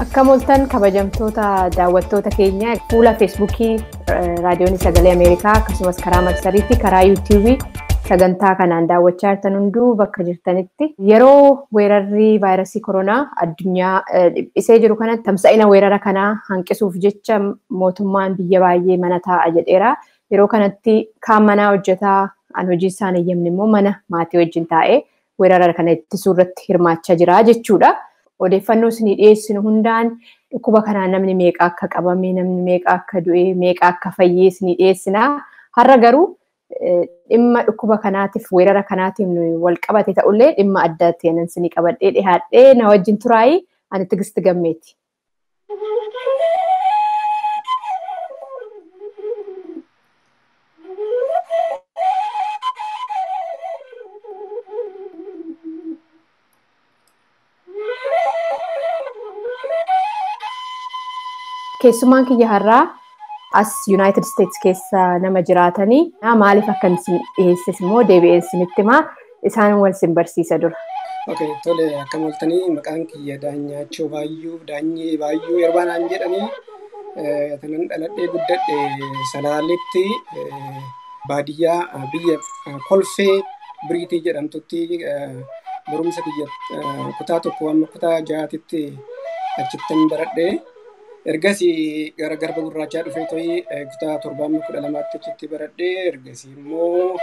Akkam ooltan kabajamtoota daawwattoota keenya fuula Feesbuukii Raadiyoon Sagalee Ameerikaa akkasumas karaa marsariitti karaa Yuutuubii sagantaa kanaan daawwachaa jirtan hunduu bakka jirtanitti yeroo weerarri vaayirasii koronaa addunyaa dhiphisee jiru kanatti tamsa'ina weerara kanaa hanqisuuf jecha mootummaan biyya baay'ee mana taa'a jedheera. Yeroo kanatti kaan manaa hojjetaa an hojii isaan eeyyamne immoo mana maatii wajjin taa'ee weerara kana ittisuu irratti hirmaachaa jira jechuudha. Odeeffannoo isinii dhiyeessinu hundaan dhukkuba kanaan namni meeqa akka qabame, namni meeqa akka du'e, meeqa akka fayyee isinii dhiyeessinaa. Har'a garuu dhimma dhukkuba kanaatiif weerara kanaatiin wal qabate ta'ullee dhimma adda ta'een isinii qabadhee dhiyaadhee na wajjin turaayi ani Tigist Gammeeti. Keessumaan kiyya har'aa as United States keessa nama jiraatanii maaliif akka isin dhiyeesses immoo deebi'een isinitti himaa isaan wal isin barsiisa dura. Okay, tole akkam ooltanii maqaan kiyya Daanyaachoo Baayyuu Daanyee Baayyuu Yerbaanaan jedhanii kanan dhaladhee guddadhe Salaaletti baadiyyaa biyya Kolfee Biriitii jedhamtutti barumsa kiyya kutaa tokko amma kutaa ja'aatitti achittan baradhe. Ergasii gara Garba Gurraachaa dhufee to'ii kutaa 7-12tti achitti baradhee ergasii immoo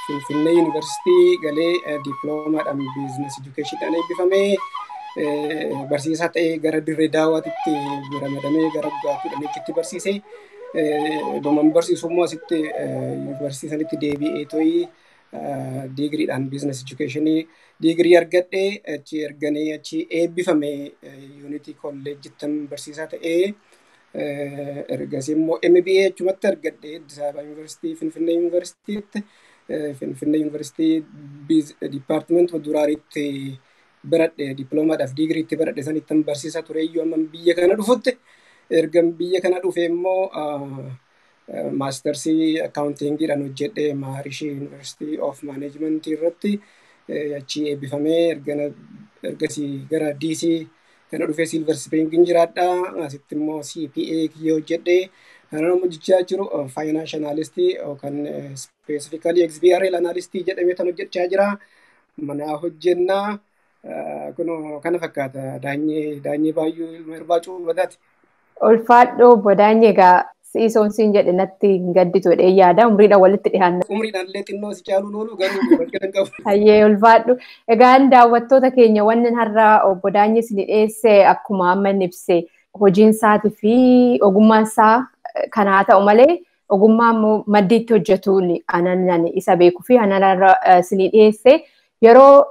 Finfinnee Yuunivarsiitii galee diipiloomaadhaan biizines edukeeshiniidhaan eebbifamee barsiisaa ta'ee gara Dirree Daawwaatitti ramadamee gara waggaa 10 achitti barsiise. Dhuman barsiisu immoo asitti yuunivarsiitii sanitti deebi'ee to'ii diigiriidhaan biizines edukeeshinii diigirii argadhee achi erganii achi eebbifame yuunitii kolleejjittan barsiisaa ta'ee ergasii immoo MBA achumatti argadhee Addis Ababa Yuunivarsiitii Finfinnee Yuunivarsiitiitti Finfinnee Yuunivarsiitii dipaartimentii duraariitti baradhe diipiloomaadhaaf diigiriitti baradhe sanittan barsiisaa ture iyyuu amma biyya kana dhufutti ergan biyya kana dhufe immoo maastarsii akkaawuntiingiidhaan hojjedhee Maharishii Yuunivarsiitii of Maaneejmentii irratti achi eebbifamee ergasii gara DC kana dhufee Silver Springin jiraadha. Asitti immoo CPA kiyya hojjedhee kanan hojjechaa jiru Financial Analyst yookaan specifically XBRL Analyst jedhamee kan hojjechaa jira. Manaa hojjennaa. Kunoo kana fakkaata Daanyee Baayyuu ilma Irbaa Cuubbataati. Ulfaadhoo obbo Daanyee egaa si'isoon siin jedhe natti hin gadditu jedhee yaada umriidhaan walitti dhiyaanna. Umriidhaan illee xinnoo si caaluun oolu garuu rakkina hin qabu. Hayyee ulfaadhu. Egaan daawwattoota keenya wanni har'a obbo Daanyee isin dhiyeesse akkuma amma inni ibse hojiin isaatii fi ogummaan isaa kanaa ta'u malee ogummaa immoo maddiitti hojjetuun anan isa beekuu fi anan har'a isin dhiyeesse yeroo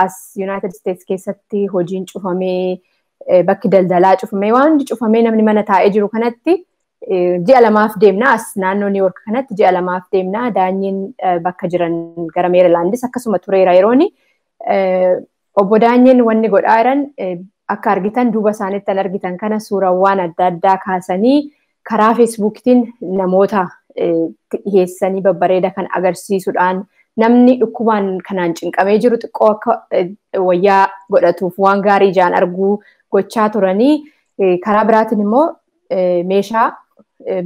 as United States keessatti hojiin cufamee bakki daldalaa cufamee waan cufamee namni mana taa'ee jiru kanatti ji'a lamaaf deemna as naannoo New York kanatti ji'a lamaaf deemna Daanyeen bakka jiran gara Meerilaandis akkasuma tureera yerooni. Obbo Daanyeen wanni godhaa jiran akka argitan duuba isaaniitti kan argitan kana suurawwan adda addaa kaasanii karaa Feesbuukiitiin namoota dhiyeessanii babbareeda kan agarsiisuudhaan namni dhukkubaan kanaan cinqamee jiru xiqqoo akka wayyaa godhatuuf waan gaarii ijaan arguu gochaa turanii karaa biraatiin immoo meeshaa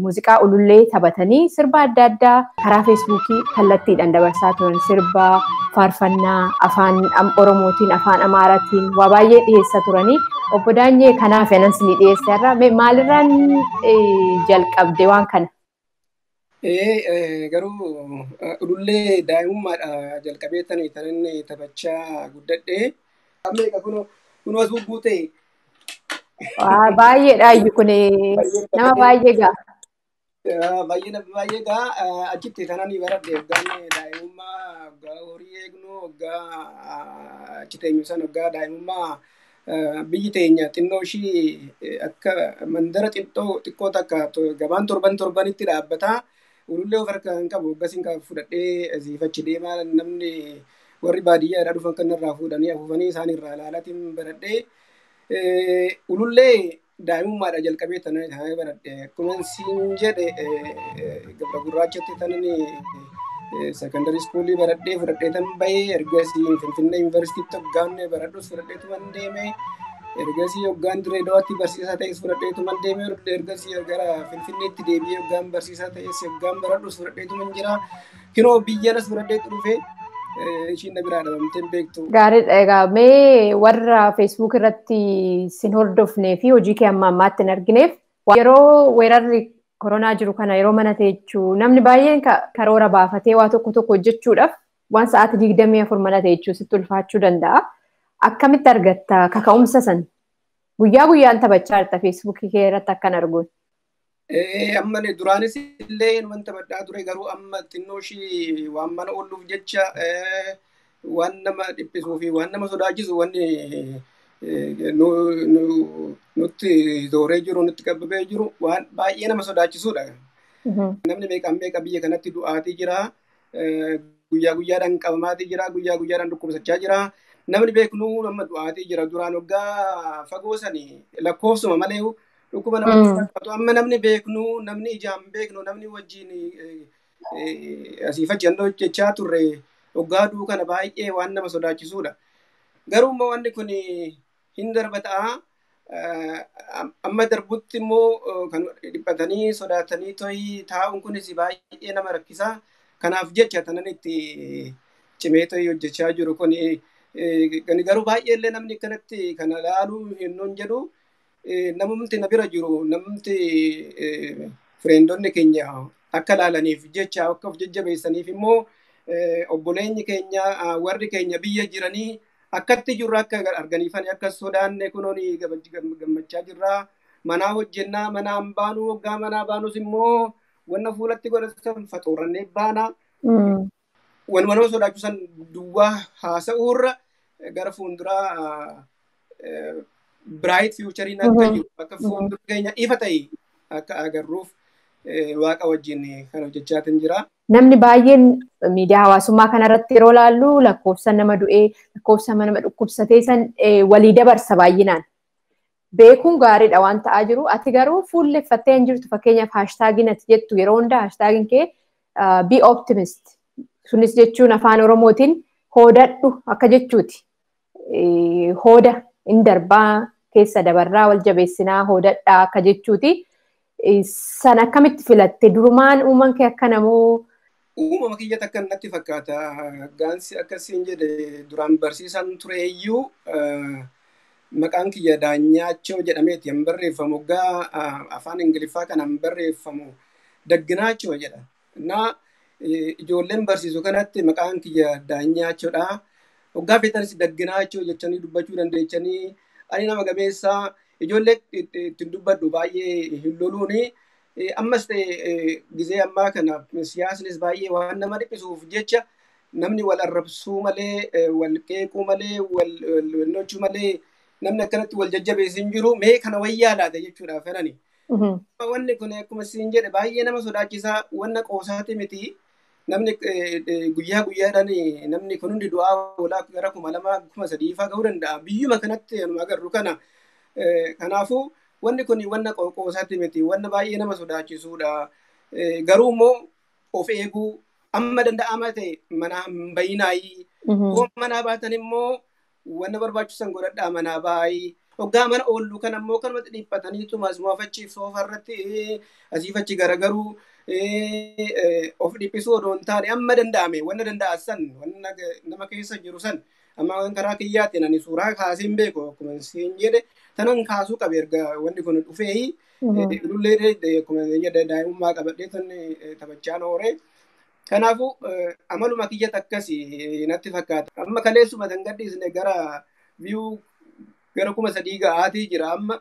muuziqaa ulullee taphatanii sirba adda addaa karaa Feesbuukii kallattiidhaan dabarsaa turan sirba faarfannaa afaan Oromootiin afaan Amaaraatiin waa baay'ee dhiyeessaa turanii obbo Daanyee kanaaf anan isinii dhiyeesse irraa maalirraan jalqabde waan kana? Garuu ulullee daa'imummaadha jalqabee tanan taphachaa guddadhee. Meeqa kunoo as bubbuutee? Baay'eedha ayyu kun nama baay'ee ga'a. Baay'ee nama baay'ee ga'a. Achitti kanan baradhe waggaan daa'imummaa waggaa horii eegnu waggaa achi teenyu san waggaa daa'imummaa biyyi teenya xinnoo ishii akka mandara xiqqoo takka gabaan torban torbanitti dhaabbata. Ulullee of harkaa hin qabu waggaa kan fudhadhee asiif achi deemaa namni warri baadiyyaadhaa dhufan kan irraa fuudhanii afuufanii isaan irraa ilaalatiin baradhee. Ulullee daa'imummaadha jalqabee tanan baradhe. Akkuma siin jedhe Gabra Gurraachatti tanan secondary schoolii baradhee fudhadhee tan bahee ergasii Finfinnee Yuunivarsiitiitti hoggaan baradhus fudhadheetu man deeme. Ergasii hoggaan Dirree Dawaatti barsiisaa ta'es fudhadheetuman deemee, ergasii gara Finfinneetti deebi'ee hoggaan barsiisaa ta'es, hoggaan baradhus fudhadheetuman jira. Kinoo biyyanas fudhadheetu dhufee, ishiin na biraa dhabamtee hin beektu. Gaariidha. Egaa mee warra Facebook irratti sin hordofnee fi hojii kee amma ammaatti hin argineef, yeroo weerarri koronaa jiru kana, yeroo mana teechuu namni baay'een karoora baafatee waa tokko tokko hojjechuudhaaf waan sa'aatii 24 mana teechuu sitti ulfaachuu danda'a. Akkamitti argatta kaka'umsa san? Guyyaa guyyaan taphachaa jirta Feesbuukii kee irratti akkan arguun. Amma duraanis illee waan taphadhaa ture, garuu amma xinnoo ishii waan mana oolluuf jecha waan nama dhiphisuu fi waan nama sodaachisu, wanni nutti zooree jiru, nutti qababee jiru waan baay'ee nama sodaachisudha. Namni meeqaan meeqa biyya kanatti du'aatii jira. Guyyaa guyyaadhaan qabamaatii jira. Guyyaa guyyaadhaan dhukkubsachaa jira. Namni beeknu nama du'aatii jira. Duraan waggaa fagoo sanii lakkoofsuma malee dhukkuba namatti fakkaatu. Amma namni beeknu, namni ijaan beeknu, namni wajjin asiif achi hojjechaa turre waggaa du'u kana baay'ee waan nama sodaachisudha. Garuu immoo wanni kun hin darba ta'a. Amma darbutti immoo kan dhiphatanii sodaatanii to'ii taa'uun kunis baay'ee nama rakkisa. Kanaaf jecha tanan itti cimee to'ii hojjechaa jiru kun. Garuu baay'ee illee namni akkanatti kana ilaaluu hin jedhu, namumti na bira jiru, namumti friendonni keenya akka ilaalaniif jecha, akka of jajjabeessaniif immoo obboleenyi keenya, warri keenya biyya jiranii akkatti jirru akka arganiifani akka sodaanne, kunoon gammachaa jirra. Manaa hojjennaa, manaa hin baanu, waggaa manaa baanus immoo wanna fuulatti godhatan faxoorannee baana. Wanuma nama sodaachisan duwwaa haasa'uurra gara fuulduraa bright futureiin akka jiru, akka fuuldura keenya ifa ta'e akka agarruuf Waaqa wajjin kan hojjechaatin jira. Namni baay'een miidiyaa hawaasummaa kanarratti yeroo laallu lakkoofsa nama du'ee, lakkoofsa nama dhukkubsatee san walii dabarsa baay'inaan. Beekuun gaariidha waan ta'aa jiru. Ati garuu fuulleffattee hin jirtu. Fakkeenyaaf hashtagiin ati jettu yeroo hundaa hashtagiin kee "be optimist". Sunis jechuun afaan Oromootiin hoodadhu akka jechuuti. Hooda hin darbaa, keessa dabarraa, wal jabeessinaa, hoodadhaa akka jechuuti. San akkamitti filatte? Durumaan uuman kee akka namoo? Uumama kiyyatti akka natti fakkaata. Gaansi akkasiin jedhe, duraan barsiisaan tureeyyuu maqaan kiyya Daanyaachoo jedhameeti hin barreeffamu. Waggaa afaan Ingiliffaa kana hin barreeffamu Dagginaachoo jedha. Na ijoolleen barsiisu kanatti maqaan kiyya Daanyaachoodha. Waggaa feetanis Dagginaachoo jechanii dubbachuu dandeechanii, ani nama gameessaa, ijoollee ittiin dubbadhu baay'ee hin loluuni. Ammas ta'e gizee ammaa kana siyaasnis baay'ee waan nama dhiphisuuf jecha namni wal arrabsuu malee, wal qeequu malee, wal nochuu malee namni akkanatti wal jajjabeessu hin jiru. Mee kana wayyaa laata jechuudhaaf fedhani. Wanni kun akkuma siin jedhe baay'ee nama sodaachisaa, wanna qoosaati miti. Namni guyyaa guyyaadhaan namni kun hundi du'aa oolaa gara 2000, 3000 fa'aa gahuu danda'a. Biyyuma kanatti anuma agarru kana. Kanaafuu wanni kun wanna qoosaati miti. Wanna baay'ee nama sodaachisuudha. Garuu immoo of eeguu amma danda'ama ta'e manaa hin bayinaayii. Yoo manaa baatan immoo wanna barbaachisan godhadhaa manaa baayii. Hoggaa mana oollu kan ammoo kanumatti dhiphataniituma asuma achi soofa irratti asiif achi garagaruu, of dhiphisuu odoo hin taane, amma danda'ame wanna danda'an san, wanna nama keessa jiru san, amma karaa kiyyaatiin ani suuraa kaasee hin beeku. Akkuma siin jedhe tanan kaasuu qabe erga wanni kun dhufee, ilullee akkuma jedhe daa'imummaa qabadhee tan taphachaa oore. Kanaafuu amaluma kiyyatti akkasi natti fakkaata. Amma kaleessuma kan gadhiisne gara view gara 3000 ga'aatii jira amma.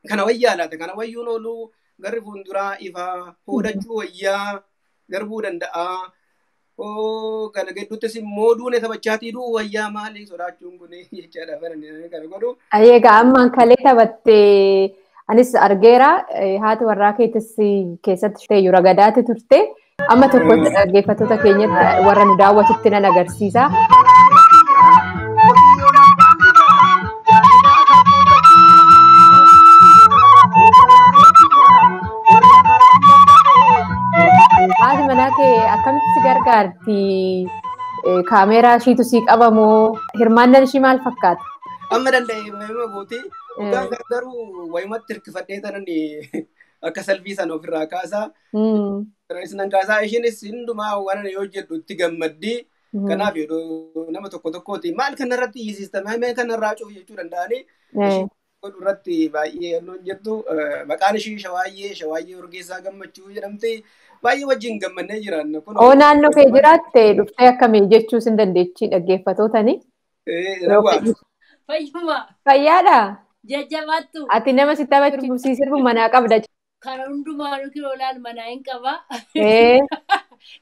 Kana wayyaa laata? Kana wayyuun oolu, garri fuulduraa ifaa, hoodachuu wayyaa darbuu danda'a. Kana gidduuttis immoo duune taphachaatii du'u wayyaa, maali sodaachuun kun jechaadha kana godhu. Egaa ammaan kalee taphattee anis argeera, haati warraa keetis keessatti ta'e ragadaati turte. Amma tokkotti dhaggeeffattoota keenyatti, warra nu daawwatutti nan agarsiisa. Haati manaa kee akkamitti si gargaarti? Kaameeraa ishiitu sii qabamoo hirmaannaan ishii maal fakkaata? Amma danda'e wayuma gooti. Hoggaan garuu wayumatti hirkifadhee tanan akka salphii sana ofirraa kaasaa. Nan kaasaa ishiinis hundumaa waan ani hojjedhu itti gammaddi. Kanaaf yeroo nama tokko tokkooti maal kanarratti hiisista mee kanarraa cufi jechuu danda'anii. Ishii godhu irratti baay'ee yennoo jettu maqaan ishii Shawaayyee Urgeessaa Gammachuu jedhamti. Baay'ee wajjin gammannee jiraanna. Oo naannoo kee jiraatte dhuftee akkamii jechuus hin dandeechi dhaggeeffattootani. Fayyuma. Fayyaadha. Jajjabaattu. Ati nama si taphachiisu si sirbu manaa qabda. Karaa hundumaanuu kiloolaan manaa hin qaba.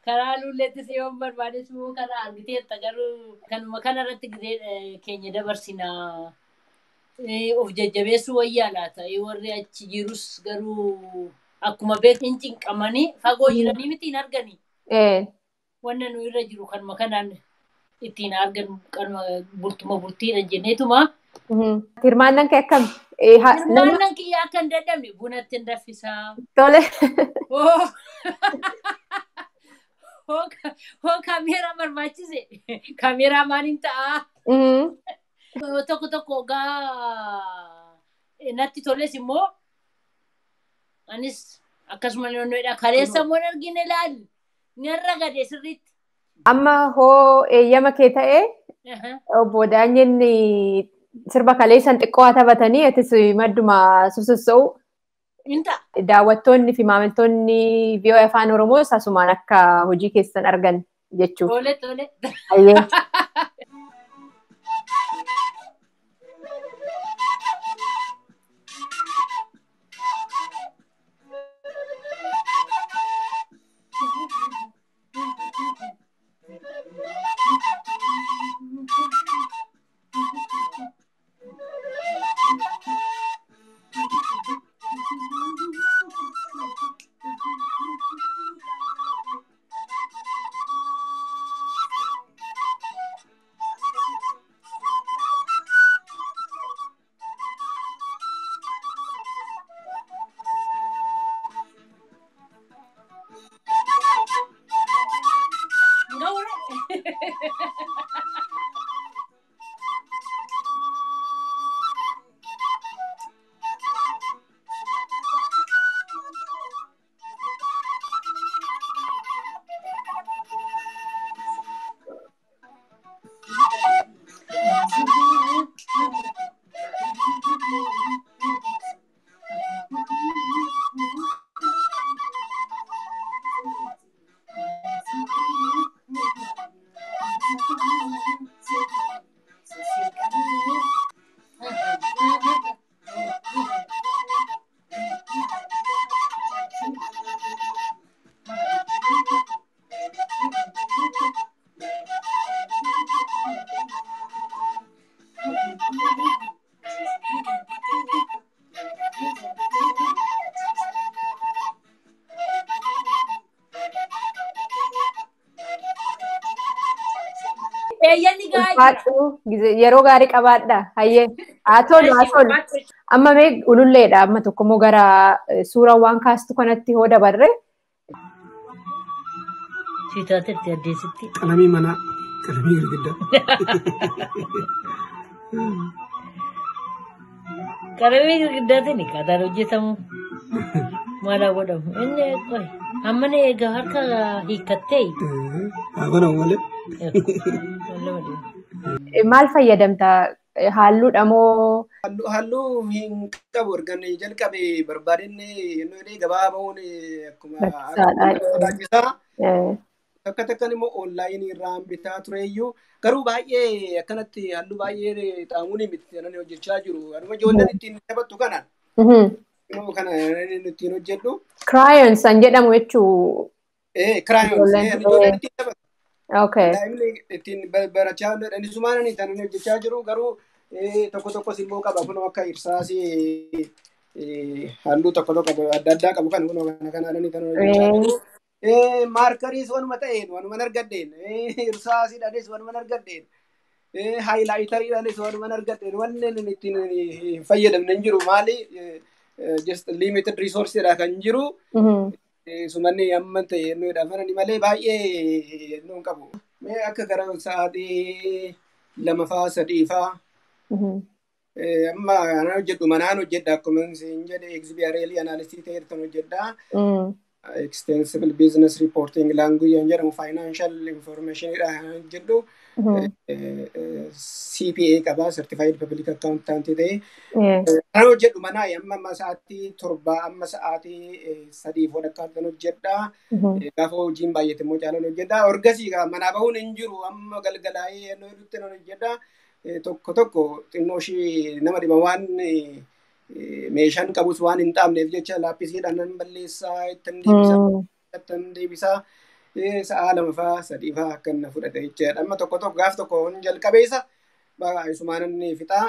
Karaa lulleettis yoo barbaades immoo karaa argiteetta garuu kanuma kanarratti gisee keenya dabarsina. Of jajjabeessuu wayyaa laata. Warri achi jirus garuu akkuma beeku hin cinqamanii fagoo jiranii miti hin arganii. Wanna nu irra jiru kanuma kanaan ittiin argan kanuma bultuma bultiidha jenneetuma. Hirmaannaan kee akkam? Hirmaannaan kiyya akka hin dadhabne bunatti hin daffisaa. Tole. Hoo kaameeraa barbaachise kaameeraa maaliin ta'aa? Tokko tokko ogaa natti toles immoo anis akkasuma naannoodha. Kaleessa immoo argine laal narra gade sirriitti. Amma hoo eeyyama kee ta'ee obbo Daanyeen sirba kaleessan xiqqoo haa taphatanii atis madduma sosossa'u. Daawwattoonni fi maamiltoonni VOA Afaan Oromoo asumaan akka hojii keessan argan jechuudha. Tole tole. Yeroo gaarii qabaadha. Hayyee. Haa tolu haa tolu. Amma mee ululleedha. Amma tokkommoo gara suura waan kaastu kanatti hoo dabarre. Siitaatetti addeessitti. Qalamii manaa. Qalamii girgiddaa. Qalamii girgiddaatiin akkaataan hojjetamu. Maal haa godhamu? Inni qoy amma na egaa harka hiikkattee. Haa godhamu malee. Maal fayyadamta? Halluudha moo? Halluu hin qabu ergan jalqabe barbaadinni inni gabaa bahuun akkuma sodaachisaa. Takka takkan immoo onlaayinii irraa bitaa tureyyuu garuu baay'ee akkanatti halluu baay'ee xaamuun miti kanan hojjechaa jiru. Anuma ijoolleen ittiin taphattu kana. Kana ittiin hojjedhu. Crayons an jedhamu jechuu. Crayons ijoolleen ittiin taphattu. Okay. Daa'imni ittiin barachaa inni sumaan kan inni hojjechaa jiru garuu tokko tokkos immoo qaba kunoo akka irsaasii halluu tokko tokko adda addaa qabu kan kunoo kana kanaan inni kan hojjechaa jiru. Maarkariis wanuma ta'een wanuman argadheen irsaasiidhaanis wanuman argadheen haayilaayiteriidhaanis wanuman argadheen wanneen inni ittiin hin fayyadamne hin jiru maali just limited resourceedha kan jiru. Sumanni amma ta'e inni malee baay'ee nuun qabu. Mee akka gara sa'aatii 2 faa 3 faa. Amma kanan hojjedhu manaan hojjedha, akkuma isin jedhe XBRL analyst ta'eetan hojjedha. Extensible Business Reporting Language jedhamu, financial information dha kan hojjedhu. CPA qaba, Certified Public Accountant ta'e. Kan hojjedhu manaa amma sa'aatii 7 amma sa'aatii 3 walakkaa kan hojjedha. Gaafa hojiin baay'ate immoo caalaan hojjedha. Ergasii manaa bahuun hin jiru, amma galgalaa'ee yeroo hedduutti nan hojjedha. Tokko tokko xinnoo ishii nama dhiba, waan meeshaan qabus waan hin dhaabneef jecha laappisiidhaan nan balleessaa, ittiin deebisaa, ittiin deebisaa, sa'a 2 fa'aa 3 fa'aa akka inni fudhate jechaadha. Amma tokko tokko gaaf tokko hin jalqabeessa isumaan inni fixaa,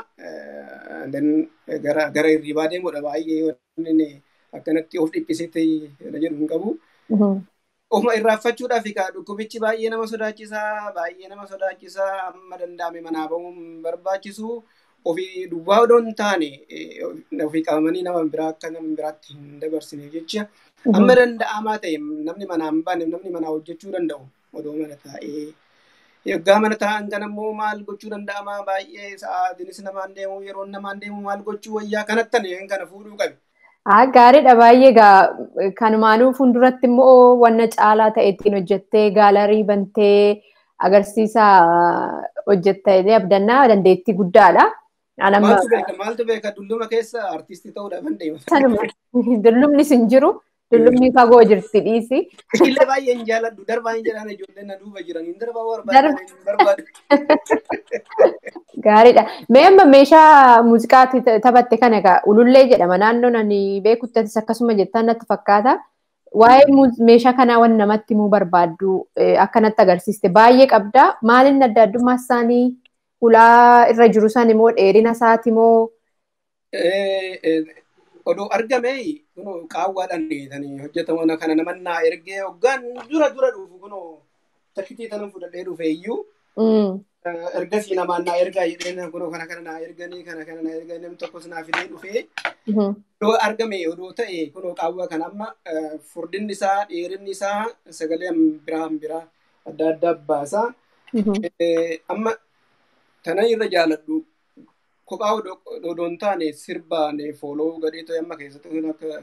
gara hirribaa deemudha, baay'ee wanni akkanatti of dhiphisetti jedhu hin qabu. Ofuma irraanfachuudhaaf egaa dhukkubichi baay'ee nama sodaachisaa, baay'ee nama sodaachisaa. Amma danda'ame manaa bahuun barbaachisu. Ofii duwwaa odoo hin taane ofii qabamanii nama biraa akka nama biraatti hin dabarsine jecha, amma danda'amaa ta'e namni manaa hin baane, namni manaa hojjechuu danda'u odoo mana taa'ee. Yoggaa mana taa'an kana immoo maal gochuu danda'amaa, baay'ee sa'aatiinis namaan deemu, yeroon namaan deemu, maal gochuu wayyaa kanattan kana fuudhuu qabe. Gaariidha baay'ee. Egaa kanumaanuu fuulduratti immoo wanna caalaa ta'e ittiin hojjettee, gaalarii bantee agarsiisa hojjetta illee abdannaa, dandeettii guddaadha. Maaltu beeka, maaltu beeka, dulluma keessa artistii ta'uudhaaf hin deema. Sanuma, dullumnis hin jiru, dullumni fagoo jirti, dhiisi. Illee baay'ee hin jaaladhu, darbaa hin jedhaan, ijoolleen na duuba jiran hin darbaa barbaadan hin barbaadu. Gaariidha. Mee amma meeshaa muuziqaatti taphatte kana egaa ulullee jedhama, naannoon ani beekutti atis akkasuma jettan natti fakkaata. Waa'ee meeshaa kanaa waan namatti himuu barbaaddu, akkanatti agarsiiste baay'ee qabda. Maaliin adda addummaa isaanii, ulaa irra jiru san immoo, dheerina isaati moo? Odoo argame kunoo qaawwaadhaan kan hojjetamu kana namannaa ergee hoggaan dura dura dhufu kunoo takkitii tanan fudhadhee dhufe iyyuu. Ergasii namaan naa ergaa jedheen, kunoo kana kana naa erganii, kana kana naa erganii, namni tokkos naa fidee dhufee. Odoo argame, odoo ta'e, kunoo qaawwa kana amma furdinni isaa, dheerinni isaa sagalee biraa biraa adda addaa baasa. Amma tanan irra jaaladhu kophaa odoo hin taane sirbaan follow gadhee ta'e, amma keessatti akka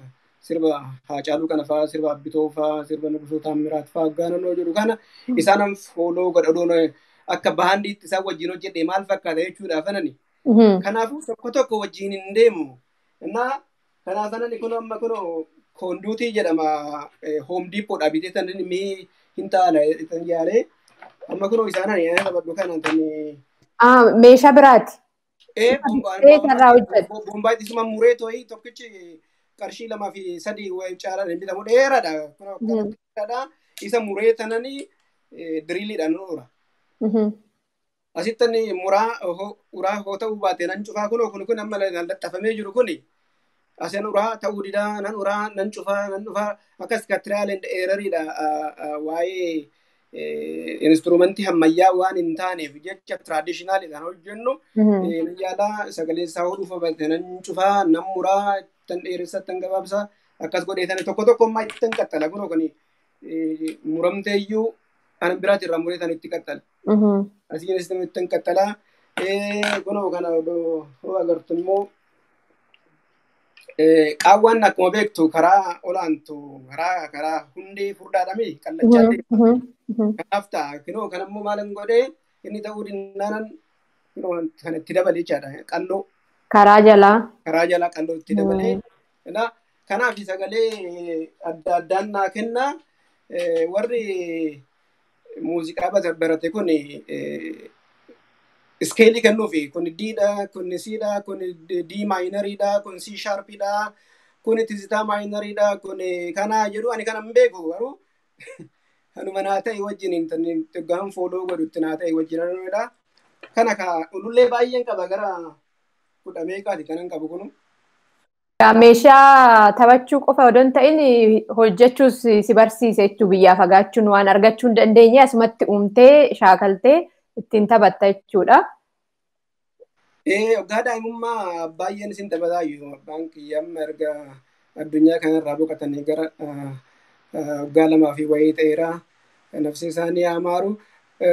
sirba Haacaaluu kana fa'aa, sirba Abbitoo fa'aa, sirba Nugusoo Taammiraat fa'aa gaananoo jedhu kana isaanan follow godha, odoon akka baandiitti isaan wajjin hojjedhe maal fakkaata jechuudhaaf anani. Kanaafuu tokko tokko wajjin hin deemu. Innaa kanaaf anani kun amma kun conduit jedhama, Home Depot bitee tan inni hin taana tan yaalee, amma kun isaanan taphadhu kana tan. Meeshaa biraati. Ee. Irraa hojjetu. Bombaa isuma muree to'ii tokkichi qarshii 2 fi 3 caalaan hin bitamu, dheeraadha. Dheeraadha. Isa muree tananii drilliidhaan ura. Asitti muraa uraa hoo ta'uu baate nan cufaa, kunoo kun amma laxxafamee jiru kuni asen uraa ta'uu didaa, nan uraa, nan cufaa, nan dhufaa, akkas ka trial and erroriidha. Waa'ee instrumentii ammayyaa waan hin taaneef jecha traditionalidhaan hojjennu yaalaa, sagalee isaa hoo dhufa baate nan cufaa, nan muraa, tan dheeressa, tan gabaabsaa, akkas godheetani tokko tokko ammaa ittiin qaxxala, kunoo kuni muramteeyyuu anan biraati irraa muree tan itti qaxxala. Asiinis ittiin qaxxalaa. Kunoo kana hoo agartu immoo, qaawwaan akkuma beektu karaa olaantu karaa hundee furdaadhami qallachaa deema. Kanaaf ta'a. Kunoo kan ammoo maalan godhee inni ta'uu dinnaanan kunoo kan itti dabalee jechaadha. Qalloo. Karaa jalaa. Karaa jalaa qalloo itti dabalee. Kanaaf sagalee adda addaan naa kenna. Warri muuziqaa barate kun scale kennuufi, kun Didha, kun Cdha, kun D minoriidha, kun C sharpidha, kun tizitaa minoriidha, kun kana jedhu. Ani kana hin beeku, garuu kanuma naa ta'e wajjin gaan follow godhutti naa ta'e wajjin anudha. Kana ka ulullee baay'een qaba, gara kudha meeqaati kanan qabu kunu. Meeshaa taphachuu qofa odoo hin ta'in hojjechuus si barsiise jechuu, biyyaa fagaachuun waan argachuu hin dandeenye asumatti uumtee shaakaltee ittiin taphatta jechuudha. Ee, waggaa daa'imummaa baay'een isin taphataayyuu, abbaan kiyya amma erga addunyaa kanarraa boqotanii gara waggaa 2 fi wayii ta'eera. Nafsi isaanii haa maaru.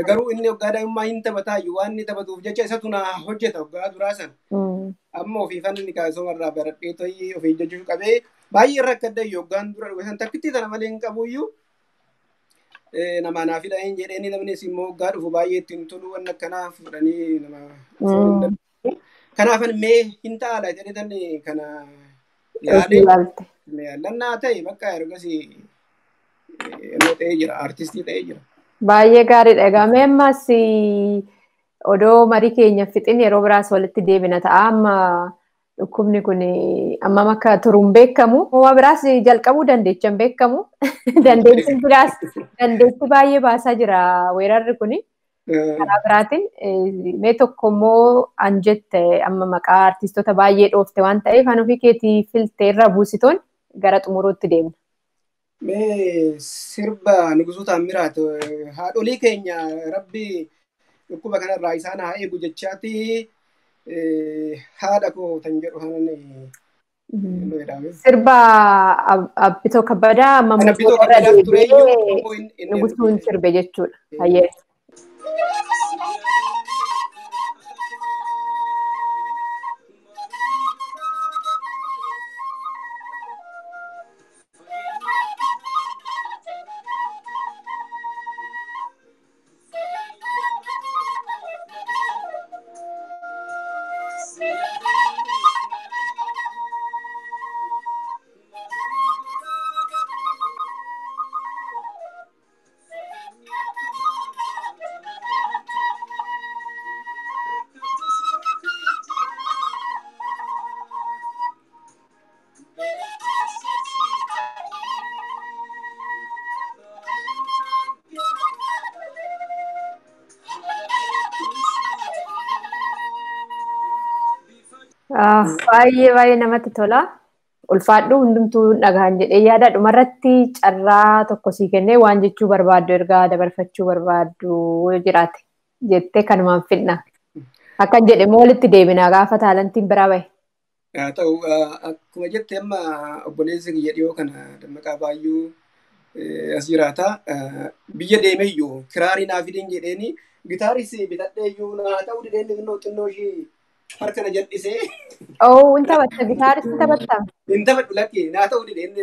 Garuu inni waggaa daa'imummaa hin taphataayyuu waan inni taphatuuf jecha isatu naa hojjeta waggaa duraa sana. Amma ofiifan inni kaasumarraa baradhee to'ii ofii jechuu qabee baay'ee rakkadda waggaan dura dhufe san takkittii tana malee hin qabuyyuu nama naa fida hin jedheen namnis immoo waggaa dhufu baay'ee ittiin tolu waan akkanaa fudhanii nama hin danda'u. Kanaafan mee hin ta'ala jedhee tan kana yaalee yaallannaa ta'e bakka ergasii ta'ee jira artistii ta'ee jira. Baay'ee gaariidha. Egaa mee ammas odoo marii keenya fixin yeroo biraas walitti deebina ta'a. Amma dhukkubni kun ammam akka turuun beekamu. Waa biraas jalqabuu dandeecha hin beekamu. Dandeettiin biraas dandeettii baay'ee baasaa jira weerarri kun. Karaa biraatiin mee tokko immoo an jette amma maqaa artistoota baay'ee dhoofte waan ta'eef an ofii keetii filtee irra buusitoon gara xumuruutti deemna. Mee sirba Nugusuu Taammiraat haadholii keenya rabbi dhukkuba kanarraa isaan haa eegu jechaati haadha koo tan jedhu kanan Sirba Abbitoo Kabbadaa amma Nugusuun sirbe jechuudha. Hayyee. Baay'ee baay'ee namatti tola. Ulfaadhu hundumtuu dhagahan jedhee yaada dhumarratti carraa tokko sii kennee waan jechuu barbaaddu ergaa dabarfachuu barbaaddu jiraate jettee kanumaan fidna. Akkan jedhe moo walitti deebina gaafa taalantiin biraa bahe. Haa ta'u akkuma jette amma obboleessi kiyya dhiyoo kana Dammaqaa Baayyuu as jiraata. Biyya deemeyyuu kiraarii naa fidin jedheeni gitaaris bitadheeyyuu naa ta'uu dideen xinnoo xinnoo ishii harka na jal'isee. Oh, hin taphatta gitaaris hin taphatta. Hin taphadhu lakki naa ta'uu dideen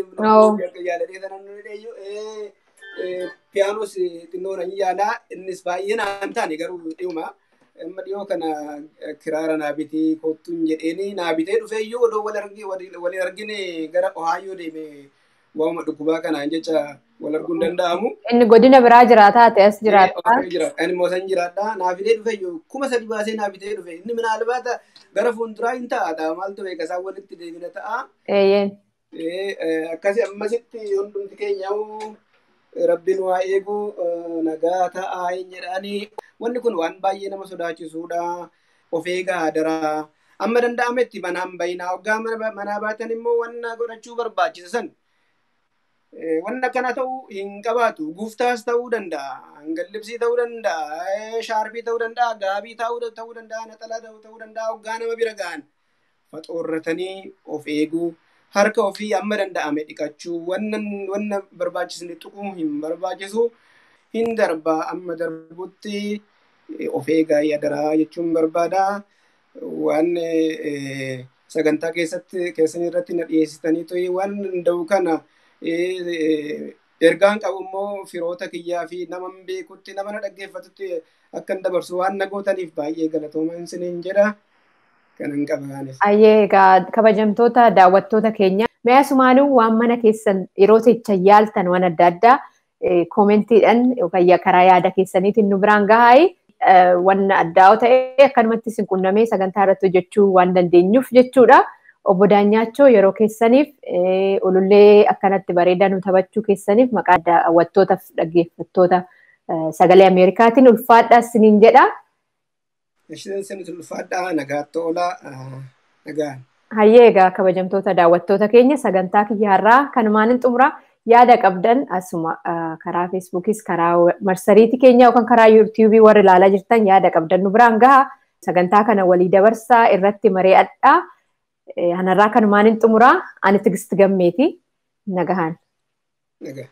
yaaladhee sanan didheeyyuu piyaanos xinnoo nan yaalaa innis baay'ee naan taane garuu dhiyuma. Amma dhiyoo kana kiraara naa bitee kottuun jedheeni naa bitee dhufeeyyuu odoo wal argine gara Ohayoo deeme waanuma dhukkubaa kanaan jecha wal arguun danda'amu. Inni godina biraa jiraataa ta'e as jiraata. Inni immoo san jiraadha. Naa fidee dhufeeyyuu 3,000 baasee naa bitee dhufe. Inni minaalbaata gara fuulduraa hin ta'a. Maaltu beeka isaan walitti deebina ta'a. Akkasii ammasitti hundumti keenya rabbiin waa eegu nagaa ta'a hin jedhanii. Wanni kun waan baay'ee nama sodaachisuudha. Of eegaa daraa. Amma danda'ametti manaan bayinaa. Hoggaa manaa baatan immoo wanna godhachuu barbaachisa san. Wanna akkana ta'uu hin qabaatu. Guftaas ta'uu danda'a. Hangallibsii ta'uu danda'a. Shaarbii ta'uu danda'a. Gaabii ta'uu danda'a. Naxalaa ta'uu danda'a. Hoggaa nama bira ga'an faxoorratanii of eeguu. Harka ofii amma danda'ame dhiqachuu. Wanna barbaachisne tuquu hin barbaachisu. Hin darbaa amma darbutti of eegaa yadaraa jechuun barbaada. Waan sagantaa keessatti keessan irratti na dhiyeessitanii to'ii waan danda'u kana ergaan qabu immoo firoota kiyyaa fi nama beekutti nama na dhaggeeffatutti akkan dabarsu waan na gootaniif baay'ee galatooma isiniin jedha. Kanan qabaanis. Ayyee egaa kabajamtoota daawwattoota keenya mee asumaanuu waan mana keessan yeroo teechan yaaltan waan adda addaa koomentiidhaan yookaan karaa yaada keessaniitiin nu biraan gahaa wanna addaa ta'e akkanumatti isin qunnamee sagantaa irratti hojjechuu waan dandeenyuuf jechuudha. Obbo Daanyaachoo yeroo keessaniif ulullee akkanatti bareedaa nu taphachuu keessaniif maqaa daawwattootaaf dhaggeeffattoota sagalee Ameerikaatiin ulfaadhaa isiniin jedha. Isheen ulfaadhaa nagaatti oolaa nagaan. Hayyee egaa kabajamtoota daawwattoota keenya sagantaa kiyyaarraa kanumaan hin xumura. Yaada qabdan asuma karaa feesbuukis karaa marsariitii keenya yookaan karaa yuutuubii warri ilaalaa jirtan yaada qabdan nu biraan gaha. Sagantaa kana walii dabarsaa irratti mari'adhaa. Kanarraa kanumaan hin xumuraa. Ani Tigist Gammeeti. Nagahaan. Nagaa.